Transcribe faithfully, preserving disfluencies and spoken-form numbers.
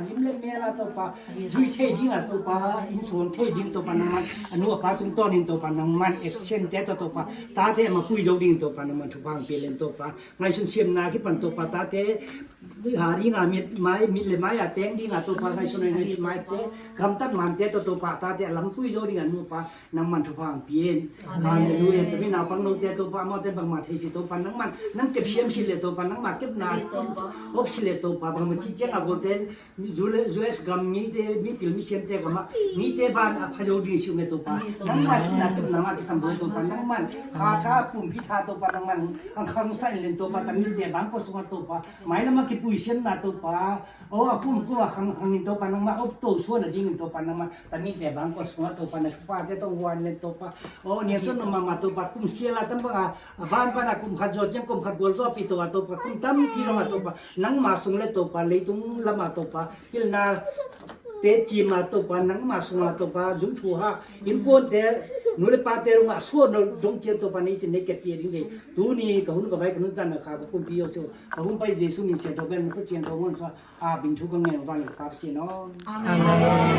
Lim le mel ah Topa, zui thei ding ah Topa, inn suang thei ding Topa nangman, a nu a pa tungtawnin Topa nangman action te tawh Topa, tate a mapui zo ding Topa nangman thupha hong pia in Topa, ngaihsun siamna kipan Topa tate, ha ding ah mit mai, mit le mai ah teng ding ah Topa, ngaihsun ai ngaihsun mai te, gamtat man te tawh Topa tate a lampui zo ding a nu pa, nangman thupha hong pia in. Halleluiah. Tami naupang note Topa, amaute bangmah thei si Topa, nangman nang kep siam si le Topa, nangmah kepna op si le Topa, bangmah ci ciang a kote, U S gam mite, mipil misiamte gamah, mite ban a pha zo ding si uh me Topa, nangmah cina kepna mah kisam bo Topa, nangman kha tha, pumpi tha Topa, nangman ang khang sa in len Topa, tami te bang ko sunga Topa, mailam a kipui siamna Topa, o a pum kum a khang khang in Topa, nangmah op to suan a ding in Topa, nangmah tami te bang ko sunga Topa, na thupha te tong huan len Topa, o nian son mama Topa, kum siala tam bang a, a ban ban a kum khat zo ciang kum khat gual zo pi Topa, Topa, kum tampi lam a Topa, nangmah sung le Topa, leitung lam a Topa, pilna te cima Topa, nangmah sunga Topa, zum thu ha, innkuante, nu le pate runga suan no dong cian Topa, nei cin nei kep pia ding dei. Tuni ka hun ka vai ka nun tan na kha ka pumpi yo sio, ka hun pai Jesu min sia Topa, na ka cian ka ngon sa, a bing thu ka ngen van ka pap sin on. Amen.